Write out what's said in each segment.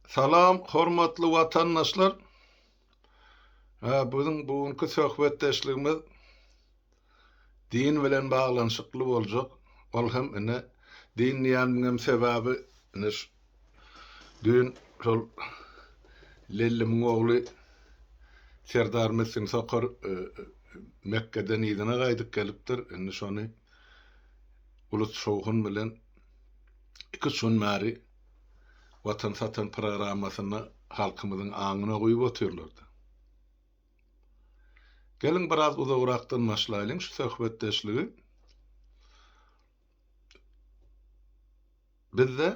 Salam hormatly watandaşlar. Biziň bu günki söhbetdeşligimiz din bilen baglanyşykly boljak. Ol hem ine din diýenimiň sebäbi ine düýn şol Lellimiň ogly Serdar Misgin Sokar Mekgeden yzyna gaýdyp gelipdir. Indi şony uly şowhun bilen iki-üç gün bäri Watan satan programmasyny halkymyzyň aňyna guýup otyrlardy. Geliň biraz uzagrakdan başlaýlyň şu söhbetdeşligi. Bizde,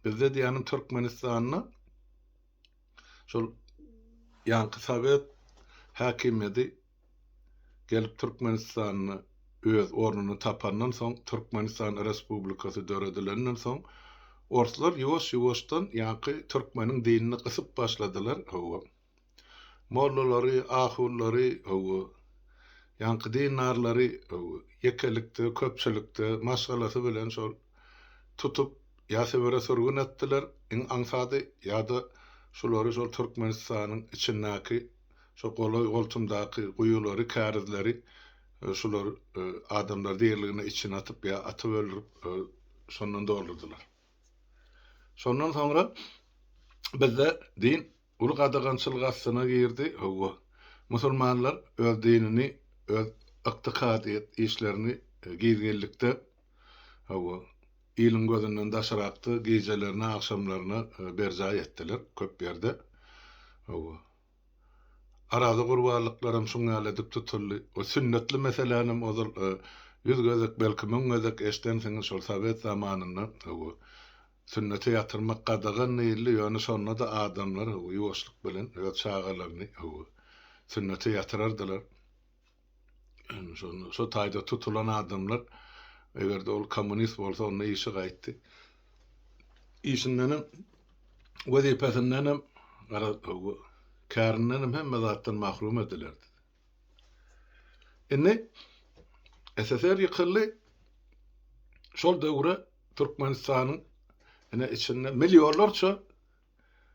bizde diýýänim Türkmenistanda şol ýaňky sowet häkimiýeti gelip Türkmenistanda öz ornuny tapandan soň, Türkmenistan Respublikasy döredilenden soň, orslar ýuwaş-ýuwaşdan ýaňky türkmeniň dinini gysyp başladylar, hawa. Mollalary, ahullary, hawa, ýaňky dindarlary, hawa, ýekelikde, köpçülikde, maşgalasy bilen şol tutup, ýa Sibire sürgün etdiler, iň aňsady, ýa-da şulary şol Türkmenistanyň içindäki şo golaý-goltumdaky guýulary, kärizleri şular adamlar diriligine içine atyp ýa atyp öldürip şondan doldurdylar. Şondan soňra bizde din uly gadagançylyk astyna girdi. Hawa, musulmanlar öz dinini, öz ykdykadyýet işlerini gizginlikde, hawa, iliň gözünden daşrakda gijelerine, agşamlaryna berjaý etdiler köp ýerde. Hawa. Araza gurbanlyklaram şuň ýaly edip tutuldy. O sünnetli meselänem ozal ýüz gezek, belki müň gezek eşdensiňiz, şol sowet zamanynda hawa, sünneti ýatyrmak gadagan diýildi, ýöne şonda-da adamlar hawa, ýuwaşlyk bilen öz çagalaryny hawa, sünnete ýatyrardylar. Şonda şo taýda tutulan adamlar, eger-de ol kommunist bolsa, onda işi gaýtdy. Işindenem, wezipesindenem, garaz, kärindenem hemme zatdan mahrum edilerdi. Indi SSR ýykyldy. Şol döwre Türkmenistanyň ine içinde millionlarça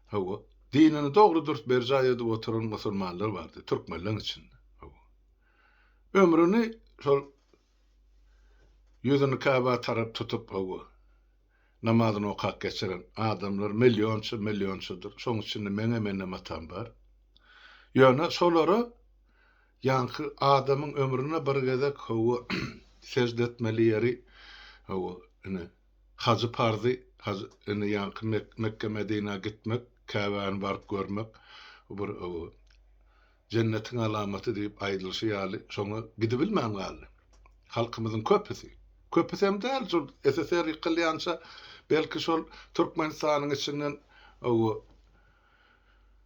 Hawa, dinini dogry-dürs berjaý edip oturan musulmanlar bardy, türkmenleň içinde. Hawa. Ömrüni şol ýüzüni Käbä tarap tutup, hawa, namazyny okap geçiren adamlar millionça, millionçadyr. Şoň içinde meňem enem-atam bar. Ýöne şolara ýaňky adamyň ömrüne bir gezek, hawa, sežde etmeli ýeri, hawa, ine, Hajy parzy, haj, indi ýaňky Mekge-Medinä gitmek, Käbäni baryp görmek bir jennetiň alamaty diýip aýdylyşy ýaly, şoňa gidibilmän galdy. Halkymyzyň köpüsi. Köpüsem däl, şol SSR ýykylýança belki şol Türkmenistanyň içinden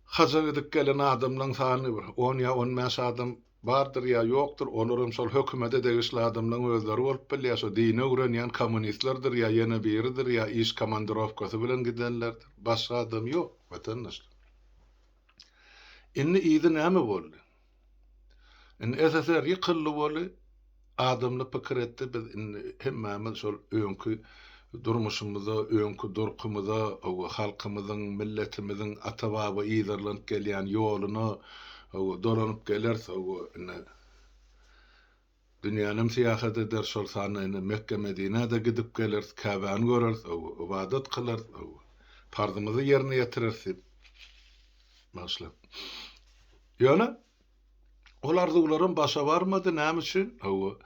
haja gidip gelen adamlaň sany bir on ýa on bäş adam Bardyr ýa ýokdur, olaram şol hökümete degişli adamlaň özleri bolup bilýär, şo dini öwrenýän kommunistlerdir ýa ýene biridir ýa iş komandirowkasy bilen gidenlerdir. Başga adam ýok, watandaşlar. Indi yzy näme boldy? Indi SSR ýykyldy boldy, adamlar pikir etdi, biz indi hemmämiz şol öňki durmuşymyza, öňki durkumyza, hawa, halkymyzyň, milletimiziň ata-baba yzarlanyp gelýän ýoluna, hawa, dolanyp geleris, hawa, indi dünýänem syýahat ederis, şol sanda indi Mekge-Medinä-de gidip geleris, Käbäni göreris, hawa, ybadat kylarys, hawa, parzymyzy ýerine ýetireris diýip başlap. Ýöne Ol arzuwlaram başa barmady, näme üçin? Hawa,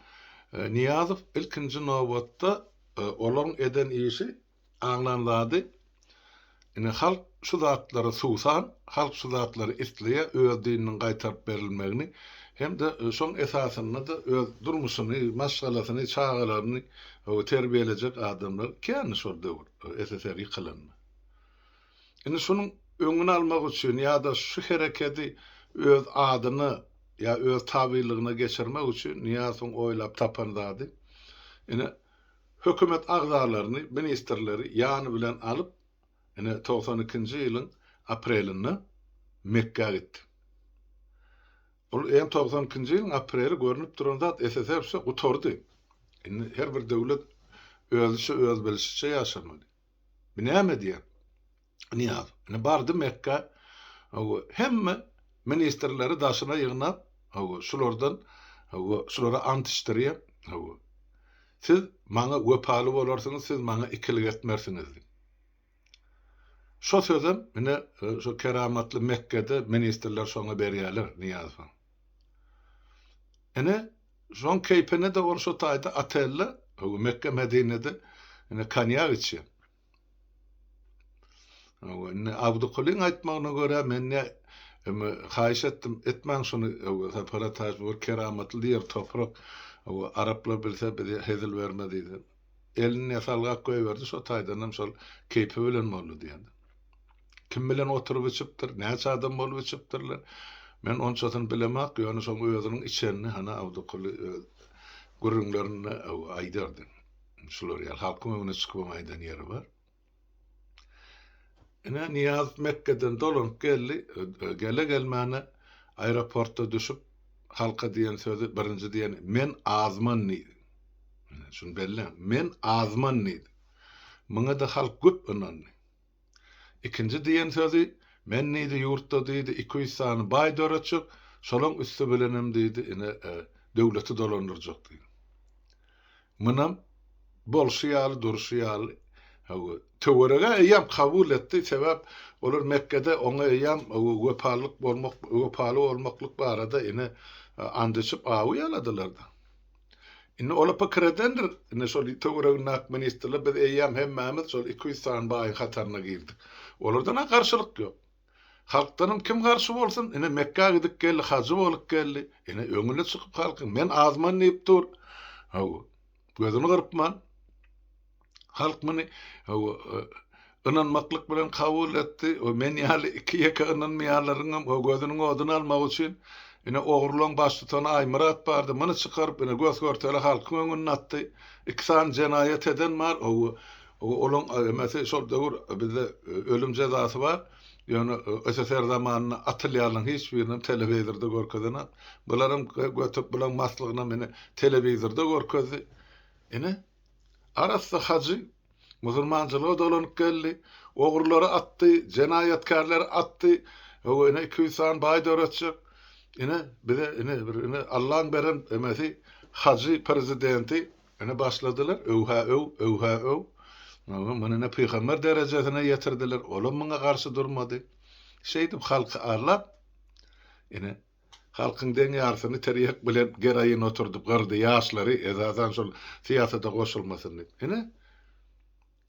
Nyýazow ilkinji nobatda olaryň eden işi, aňlan zady, ine, halk şu zatlara suwsan, halk şu zatlary isleýär, öz dininiň gaýtaryp berilmegini hem-de şoň esasynda-da öz durmuşyny, maşgalasyny, çagalaryny terbiýelejek adamlar kändi şol döwür, SSR ýykylanda. Indi şunuň öňüni almak üçin ýa-da şu herekedi öz adyna ýa öz tabylygyna geçirmek üçin Nyýazowyň oýlap tapan zady, ine, hökümet agzalaryny, ministrleri ýany bilen alyp, ine, 92-nji ýylyň aprelinde Mekgä gitdi. Ol eýýäm 92-nji ýylyň apreli görnüp duran zat, SSR wse gutardy. Indi her bir döwlet özüçe, öz bilşiçe ýaşamaly. Bu näme diýýär? Nyýazow. Ine bardy Mekgä, hawa, hemme ministrleri daşyna ýygnap, hawa, şulardan, hawa, şulara ant içdirýär, hawa, siz maňa wepaly bolarsyňyz, siz maňa ikilik etmersiňiz diýip. Şo sözem ine şo keramatly Mekgede ministrler şoňa berýärler Nyýazowa. Ine şoň keýpine-de ol şo taýda otelde, hawa, Mekge-Medinede ine konýak içýär. Hawa, indi Abdykulyň aýtmagyna görä, men ne eme haýyş etdim, etmäň şuny, hawa, Sapar Ataýew bu bir keramatly ýer, toprak, hawa, araplar bilse bize hezil bermez diýdi. Elini ne salgap goýberdi, şo taýdanam şol keýpi bilen boldy diýende. Kim bilen oturyp içipdir, näçe adam bolup içipdirler, men onçasyny bilemak, ýöne şoň özüniň içenini hany Abdykuly öz gürrüňlerinde, hawa, aýdardy. Şular ýaly halkyň öňüne çykybam aýdan ýeri bar. Ine Nyýazow Mekgeden dolanyp geldi. Gele-gelmäne aeroportda düşüp halka diýen sözi birinji diýeni men azman diýdi. Ine şuny belläň. Men azman diýdi. Muňa-da halk güp ynandy. Ikinji diýen sözi, Men diýdi, ýurtda diýdi, 200 sany baý döretjek, şolaň üsti bilenem diýdi, ine, döwleti dolandyrjak diýdi. Munam bolşy ýaly, durşy ýaly, hawa, töwereg-ä eýýäm kabul etdi, sebäp olar Mekgede oňa eýýäm wepalylyk bolmak, wepaly bolmaklyk barada ine, and içip awy ýaladylar-da. Indi ola pikir edendir, indi şol töweregindäki ministrler biz eýýäm hemmämiz şol 200 sany baýyň hataryna girdik. Olardan-a garşylyk ýok. Halkdanam kim garşy bolsun, ine Mekgä gidip geldi, hajy bolup geldi. Ine öňüne çykyp halkyň men azman diýip dur. Hawa, gözüni gyrpman. Halk muny ynanmaklyk bilen kabul etdi. O men ýaly iki-ýeke ynanmaýanlaryňam gözüniň oduny almak üçin ine ogrulaň baştutany Aýmyrat bardy. Muny çykaryp ine gös-görtele halkyň öňünde atdy. Iki sany jenaýat eden bar. O olaň emesi şol döwür bizde ölüm jezasy bar. Ýöne SSR zamanynda atylýanlaryň hiç birinem telewizorda görkezenok. Bularam götürip bulaň maslygynam ine telewizorda görkezdi. Ine Arassa hajy musulmançylyga dolanyp geldi, ogrulary atdy, jenaýatkärleri atdy, hawa ine 200 sany baý döretjek. Ine bize ine bir ine Allaň beren emesi hajy prezidenti ine başladylar, öwhä öw, öwhä öw. Hawa muny ine pygamber derejesine ýetirdiler, olam muňa garşy durmady. Şeýdip halky arlap ine Halkyň deň ýarsyny tirýek bilen geroin oturdyp gyrdy, ýaşlary, esasan şol syýasata goşulmasyn diýip. Ine,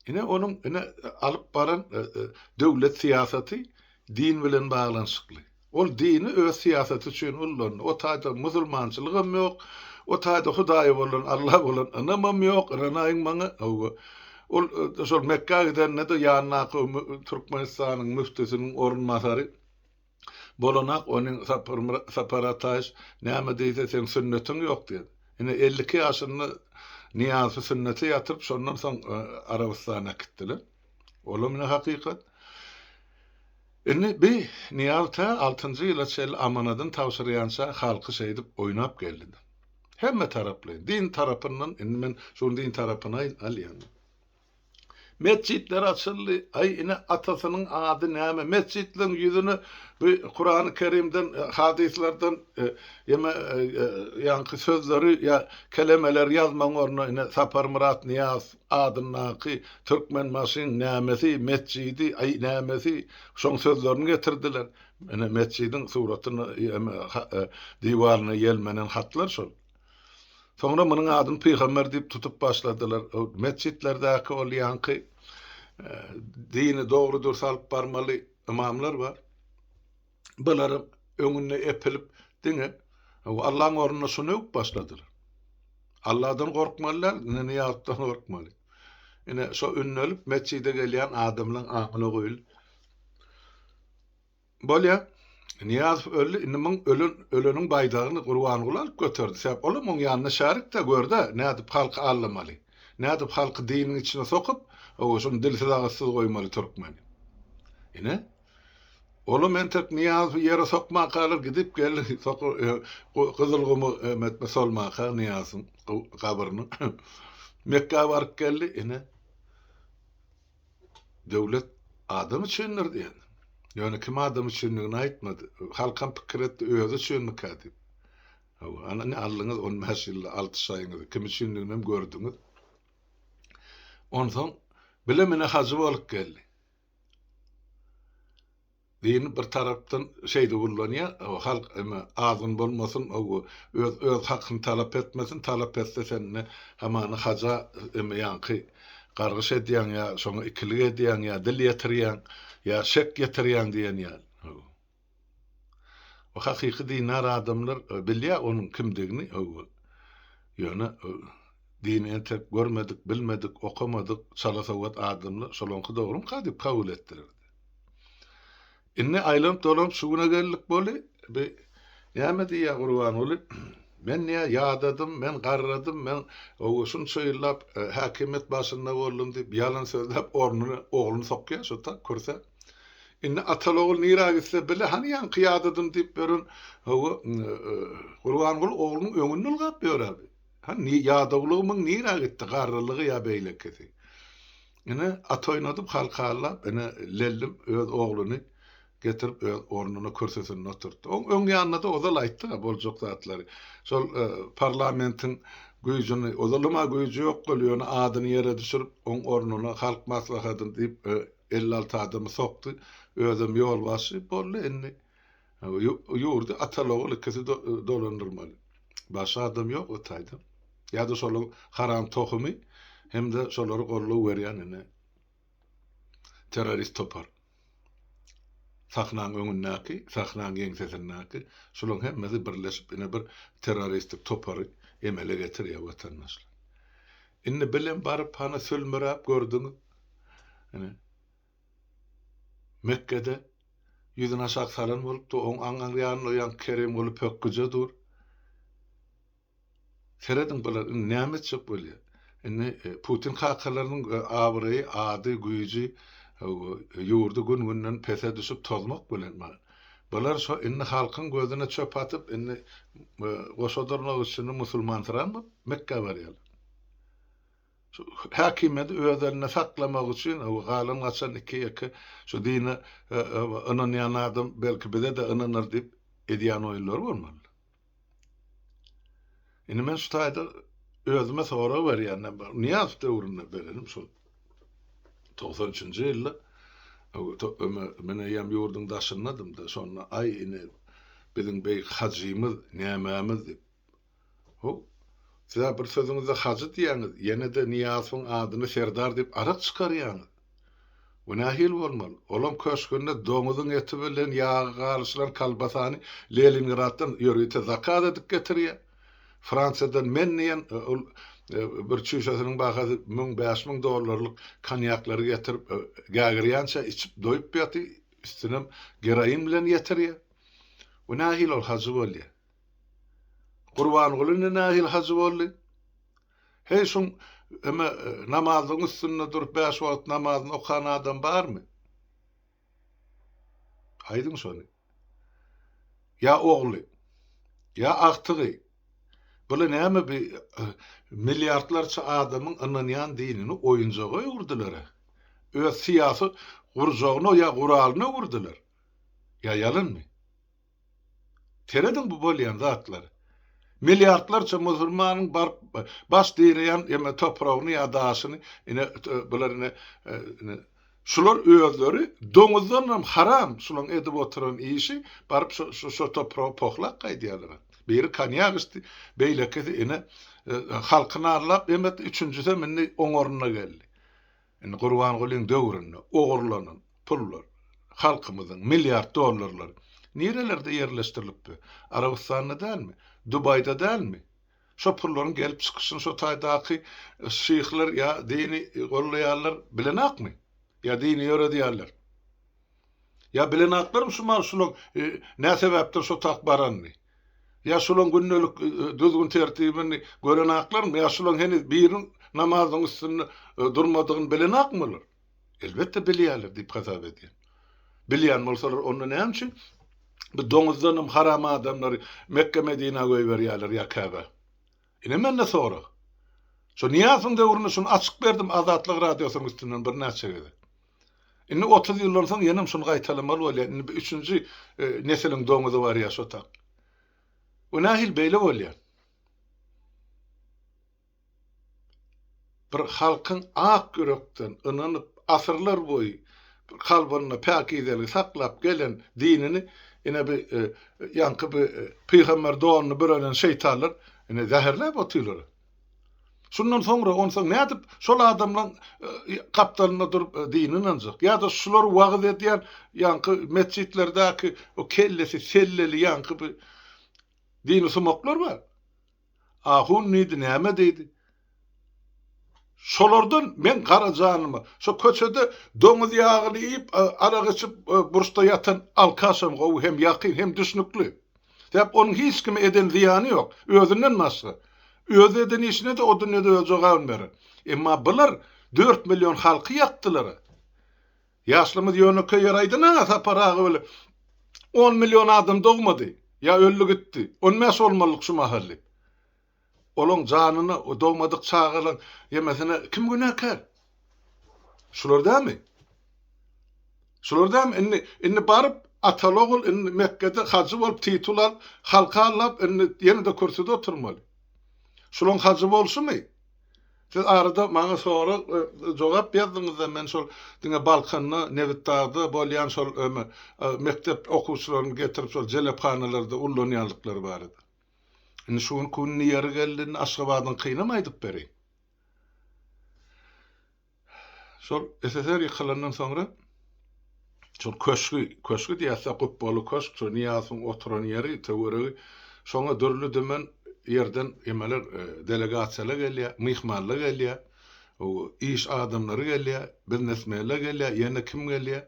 ine onuň ine alyp baran döwlet syýasaty din bilen baglanyşykly. Ol dini öz syýasaty üçin ullandy. O taýda musulmançylygam ýok, o taýda Hudaýa bolan, Alla bolan ynamam ýok, ynanaýyň maňa, hawa. Ol şol Mekgä gidende-de ýanyndaky Türkmenistanyň müftüsiniň orunbasary Bolanak onyň Sapar Ataýew näme diýse seň sünnetiň ýok diýen. Ine 52 ýaşynda Nyýazowy sünnete ýatyryp şondan soň Arabystana äkitdiler. Olam ine hakykat. Indi bi Nyýazow tä altynjy ýyla çenli amanadyny tabşyrýança halky şeýdip oýnap geldi. Hemme taraplaýyn. Din tarapyndan indi men şuny din tarapyny alýan. Metjitler açyldy. Aý, ine, atasynyň ady näme? Metjitleriň ýüzüne bu Kurany Kerimden, hadyslardan ýeme ýaňky sözleri ýa kelemeleri ýazmagyň ornuna ine Saparmyrat Nyýazow adyndaky Türkmenbaşyň nämesi, metjidi, aý, nämesi, şoň sözlerini getirdiler. Ine, metjidiň suratyna ýeme diwaryna ýelmenen hatlar şol. Soňra munuň adyny pygamber diýip tutup başladylar. Metjitlerdäki ol ýaňky dini dogry-dürs alyp barmaly ymamlar bar. Bularyň öňünde epilip diňe Allaň ornuna şuny öwüp başladylar. Alladan gorkmaly däl, ine Nyýazowdan gorkmaly. Ine şo ündelip metjide gelýän adamlaryň aňyna guýulyp Bolýa. Nyýazow öldi, indi muň ölen öleniň baýdagyny Gurbanguly alyp göterdi. Sebäp olam oň ýanynda şärik-dä, gör-dä, nädip halky aldamaly. Nädip halky diniň içine sokup, hawa, şuny dilsiz-agyzsyz goýmaly türkmeni. Ine, olam entek Nyýazowy ýere sokmakalar gidip geldi, Gyzylgumy etme solmaka Nyýazowyň gabryny. Mekgä baryp geldi, ine. Döwlet. Adam üçindir diýen. Ýöne kim adam üçindigini aýtmady. Halkam pikir etdi özi üçinmikä diýip. Hawa, ana indi aldyňyz 15 ýylda alty şaýyňyzy, kim üçindigini hem gördüňiz. Onsoň bile mine hajy bolup geldi. Dini bir tarapdan şeýdip ullanýar, halk eme azgyn bolmasyn, öz öz hakyny talap etmesin, talap etse sen ine hamana haja eme ýaňky gargyş edýäň ýa şoňa ikilik edýäň ýa dil ýetirýäň ýa şek ýetirýäň diýen ýaly. O hakyky dindar adamlar bilýär onuň kimdigini, ýöne dini entek görmedik, bilmedik, okamadyk, çalasowat adamlar şolaňky dogrumyka diýip kabul etdiler. Indi aýlanyp-dolanyp şu güne geldik boly. Bi näme diýýär Gurbanguly? Men diýýär ýadadym, men garradym, men owa şunça ýyllap häkimiýet başynda boldum diýip ýalan sözläp ornuna ogluny sokýar şo ta kürsä. Indi ataly-ogul nirä gitse bile hany ýaňky ýadadym diýip ýören hawa Gurbanguly oglunyň öňünde ylgap ýör-ä bi. Hany ýadawlygymyň nirä gitdi garrylygy ýa beýlekisi. Ine, at oýnadyp, halky aldap, ine, Lellim öz ogluny getirip, öz ornuna, kürsüsinde oturtdy. Oň öň ýanynda-da ozal aýtdy-a boljak zatlary. Şol parlamentiň güýjüni, ozalam-a güýji ýok ol, ýöne adyny ýere düşürip, oň ornuna Halk Maslahatyny diýip, 56 adamy sokdy. Özem ýolbaşçy boldy indi. Ýurdy ataly-ogul ikisi dolandyrmaly. Başga adam ýok o taýda. Ýa-da şolaryň haram tohumy hem-de şolara goldaw berýän ine terrorist topar. Sahnaň öňündäki, sahnaň ýeňsesindäki şularyň hemmesi birleşip ine bir terroristik topary emele getirýär watandaşlar. Indi bilem baryp hany sülmüräp gördüňiz. Ine Mekgede ýüzüni aşak salan bolupdy, oň aňňaň ýanynda ýaňky Kerimguly pökgüje dur. Serediň bular indi näme etjek bolýar? Indi Putin kakalarynyň abraýy, ady, güýji, ýurdy gün-günden pese düşüp tozmak bilen bar. Bular şo indi halkyň gözüne çöp atyp indi goşa dyrnak içinde musulmansyran bolup Mekgä barýarlar. Şu häkimiýeti öz elinde saklamak üçin galan-gaçan iki-ýeke şu dine ynanýan adam belki bize-de ynanar diýip edýän oýunlary bolmaly. Indi men şu taýda özüme sorag berýän, Nyýazow döwründe berelim şol 93-nji ýylda men eýýäm ýurduň daşyndadym-da, şonda aý ine biziň beýik hajymyz, nämämiz diýip. How, siz-ä bir sözüňizde hajy diýýäňiz, ýene-de Nyýazowyň adyny serdar diýip arak çykarýaňyz. Bu nähili bolmaly? Olaň köşgünde doňuzyň eti bilen ýagy garyşylan kolbasany Leningraddan ýörite zakaz edip getirýär. Fransiýadan men diýen ol bir çüýşesiniň bahasy 1000-5000 dollarlyk konýaklary getirip, gägirýänçä içip doýup ýaty, üstünem geroin bilen ýetirýär. Bu nähili ol hajy bolýar? Gurbanguly indi nähili hajy boldy? Heý şuň eme namazlygyň üstünde durup bäş wagt namazyny okan adam barmy? Aýdyň şony. Ýa ogly, ýa agtygy. Bular näme bi milliardlarça adamyň ynanýan dinini oýunjaga öwürdiler-ä. Öz syýasy gurjagyna ýa guralyna öwürdiler. Ýa ýalanmy? Serediň bu bolýan zatlara. Milliardlarça musulmanyň baryp baş direýän eme topragyny ýa daşyny ine bular ine ine şular özleri doňuzdan hem haram şulaň edip oturan işi baryp şo şo topragy pohlap gaýdýarlar. Biri konýak içdi, beýlekisi ine halkyny arlap em etdi, üçünjisem indi oňaryna geldi. Indi Gurbangulyň döwründe ogurlanan pullar, halkymyzyň milliard dollarlary nirelerde ýerleşdirilipdi? Arabystanda dälmi? Dubaýda dälmi? Şo pullaryň gelip çykyşyny şo taýdaky şyhlar ýa dini gollaýanlar bilenakmy? Ýa dini ýöredýänler? Ýa bilenaklarmy şu mal şulaň nä sebäpden şo tak baranyny? Ýa şulaň gündelik düzgün-tertibini görenaklarmy? Ýa şulaň heniz biriniň namazyň üstünde durmadygyny bilenakmy olar? Elbetde bilýärler diýip hasap edýän. Bilýän bolsalar onda näme üçin bu doňuzdan hem haram adamlary Mekge-Medinä goýberýärler ýa Käbä? Ine mende sorag. Şo Nyýazowyň döwründe şuny açyk berdim Azatlyk radiosynyň üstünden birnäçe gezek. Indi 30 ýyldan soň ýenem şuny gaýtalamaly bolýar. Indi bu üçünji e, nesiliň doňuzy barýar şo tak. O nähili beýle bolýar? Bir halkyň ak ýürekden ynanyp, asyrlar boýy kalbynda päkizeligi saklap gelen dinini ine bi ýaňky bi pygamber donuny bürenen şeýtanlar ine zäherläp otyrlar. Şundan soňra onsoň nädip şol adamlaň gapdalynda durup dine ynanjak? Ýa-da şulary wagyz edýän ýaňky metjitlerdäki o kellesi selleli ýaňky bi dini sumaklar bar. Ahun diýdi, näme diýdi. Şolardan meň gara janyma, şo köçede doňuz ýagyny iýip, arak içip, burçda ýatan alkaşam gowy, hem ýakyn, hem düşnükli. Sebäp onuň hiç kime eden zyýany ýok, özünden başga. Özi eden işine-de o dünýede öz jogabyny berer. Emma bular 4 million halky ýakdylar. Ýaşlymyz ýönekeý ýer aýdyn-a Sapar aga bile on million adam dogmady, ýa öldi gitdi, on bäş bolmalyk şu mahal diýip. Olaň janyna, o dogmadyk çagalaň ýemesine kim günäkär? Şular dälmi? Şular dälmi? Indi, indi baryp ataly-ogul indi Mekgede hajy bolup titul alyp, halky aldap indi ýene-de kürsüde oturmaly. Şulaň hajy bolşumy? Siz arada maňa sorag jogap ýazdyňyzda men şol diňe Balkanda Nebitdagda bolýan şol öme mekdep okuwçylaryny getirip şol jelephanalarda ullanýanlyklary barada. Indi şu günki gün ýeri geldi indi Aşgabadyňkynam aýdyp bereýin. Şol SSR ýykylandan soňra şol köşgi, köşgi diýýäs-de, gupbaly köşk, şo Nyýazowyň oturan ýeri, töweregi, şoňa dürli-dümen ýerden emeler, delegasiýalar gelýär, myhmanlar gelýär, iş adamlary gelýär, biznesmenler gelýär, ýene kim gelýär.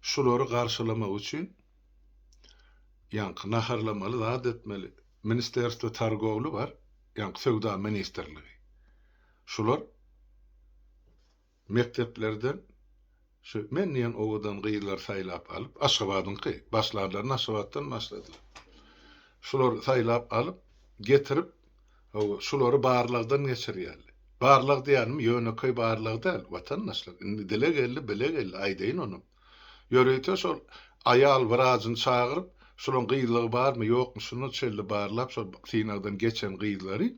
Şulary garşylamak üçin ýaňky naharlamaly zat etmeli. Ministerstwo targowly bar, ýaňky söwda ministrligi. Şular mekdeplerden şu men diýen owadan gyzlary saýlap alyp, Aşgabadyňky, başlanlaryny Aşgabatdan başladylar. Şulary saýlap alyp, getirip, hawa, şulary barlagdan geçirýärler. Barlag diýýänim ýönekeý barlag däl, watandaşlar. Indi dile geldi, bile geldi, aýdaýyn onam. Ýörite şol aýal wrajyny çagyryp, şulaň gyzlygy barmy, ýokmy, şuna çenli barlap, şol synagdan geçen gyzlary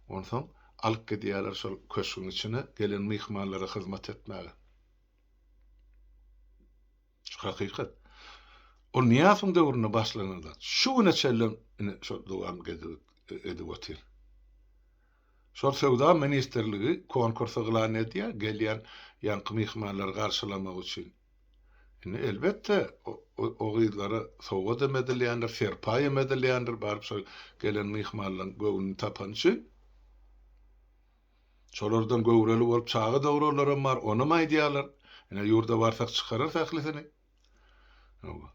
Onsoň alyp gidýärler şol köşgüň içine gelen myhmanlara hyzmat etmäge. Şu hakykat. Ol Nyýazowyň döwründe başlanan zat. Şu güne çenlem ine şol dowam edip otyr. Şol söwda ministrligi konkurs yglan edýär, gelýän ýaňky myhmanlary garşylamak üçin. Indi elbetde o gyzlara sowgat hem edilýändir, serpaý hem edilýändir, baryp şol gelen myhmanlaryň göwnüni tapany üçin. Şolardan göwreli bolup çaga dogranlaram bar, onam aýdýarlar. Ine ýurda barsak çykararys ählisini. Hawa.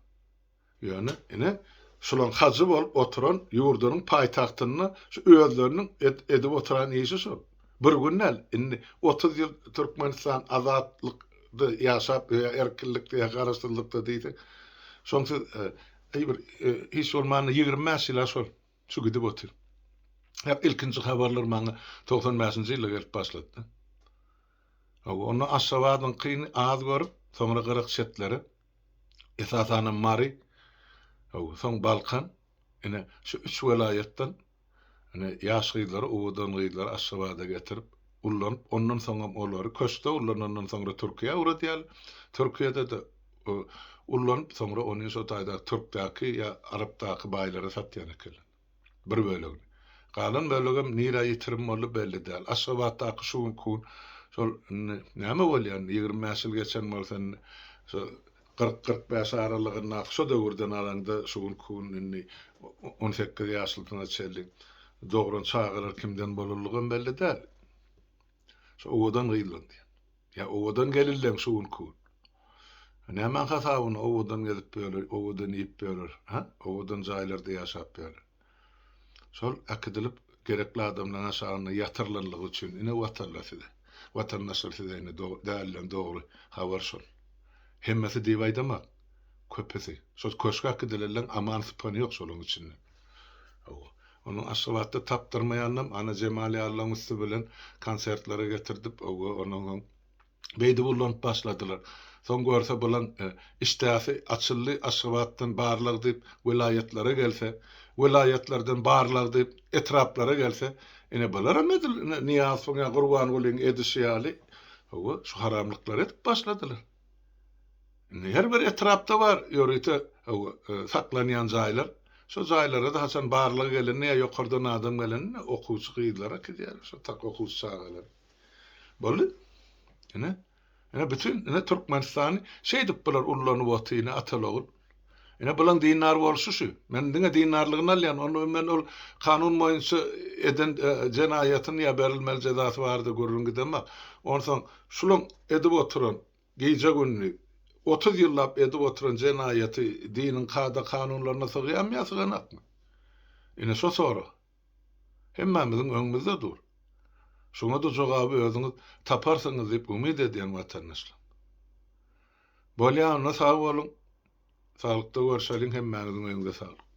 Ýöne, ine, şulaň hajy bolup oturan ýurdunyň paýtagtynda şu özleriniň edip oturan işi şol. Bir gün däl, indi 30 ýyl Türkmenistan azatlykda ýaşap, ýa erkinlikde, ýa garaşsyzlykda diýsek, şoň siz, eý bir, hiç bolmanda 25 ýyl-a şol, şu gidip otyr. Ýa ilkinji habarlar maňa 95-nji ýylda gelip başlady. Hawa, onda Aşgabadyňkyny az görüp, soňra gyrak çetlere, esasanam Mary, hawa, soň Balkan, ine, şu üç welaýatdan, ine, ýaş gyzlary, owadan gyzlary Aşgabada getirip, ullanyp, ondan soňam olary köşkde ullanandan soňra Türkiýä ugradýarlar. Türkiýede-de ullanyp, soňra ony şo taýdaky türkdäki ýa arapdaky baýlara satýan ekenler. Bir bölegini. Galan bölegem nirä ýitirim boldy belli däl. Aşgabatdaky şu günki gün şol indi näme bolýar indi 25 ýyl geçen bolsa indi şo 40-45 aralygyndaky şo döwürden alaňda şu günki gün indi 18 ýaşlysyna çenli dogran çagalar kimden bolanlygam belli däl. Şo owadan gyzlaň diýen. Ýa owadan gelinleň şu günki gün. Nämäň hasabyna owadan gezip ýörler, owadan iýip ýörler, ha? Owadan jaýlarda ýaşap ýörler. Şol äkidilip gerekli adamlaryň aşagynda ýatyrylanlygy üçin ine watanlar size. Watandaşlar size ine dälden dogry habar şol. Hemmesi diýip aýdamak. Köpüsi. Şol köşge äkidilenleň aman sypany ýok şolaň içinde. Hawa. Onuň Aşgabatda tapdyrmaýanynam ana Jemal ýalylaryň üsti bilen konsertlere getirdip, hawa, ondan soň beýdip ullanyp başladylar. Soň görse bulaň işdäsi açyldy, Aşgabatdan barlag diýip welaýatlara gelse, welaýatlardan barlag diýip etraplara gelse, ine bularam edil ine Nyýazowyň ýa Gurbangulyň edişi ýaly, hawa, şu haramlyklary edip başladylar. Indi her bir etrapda bar ýörite, hawa, saklanýan jaýlar. Şo jaýlara-da haçan barlag gelende ýa ýokardan adam gelende okuwçy gyzlary äkidýärler, şo tak okuwçy çagalary. Boldy. Ine, ine bütin, ine Türkmenistany şeýdip bular ullanyp otyr, ine ataly-ogul. Ine bulaň dindar bolşy şu. Men diňe dindarlygyny alýan, ony men ol kanun boýunça eden jenaýatyny ýa berilmeli jezasy barada gürrüň gidemak. Onsoň şulaň edip oturan gije-gündiz 30 ýyllap edip oturan jenaýaty diniň kada-kanunlaryna sygýarmy ýa syganakmy? Ine şo sorag. Hemmämiziň öňümizde dur. Şuňa-da jogaby özüňiz taparsyňyz diýip umyt edýän watandaşlar. Bolýa onda sag boluň. Saglykda görşeliň hemmäňiziň öňüňize saglyk.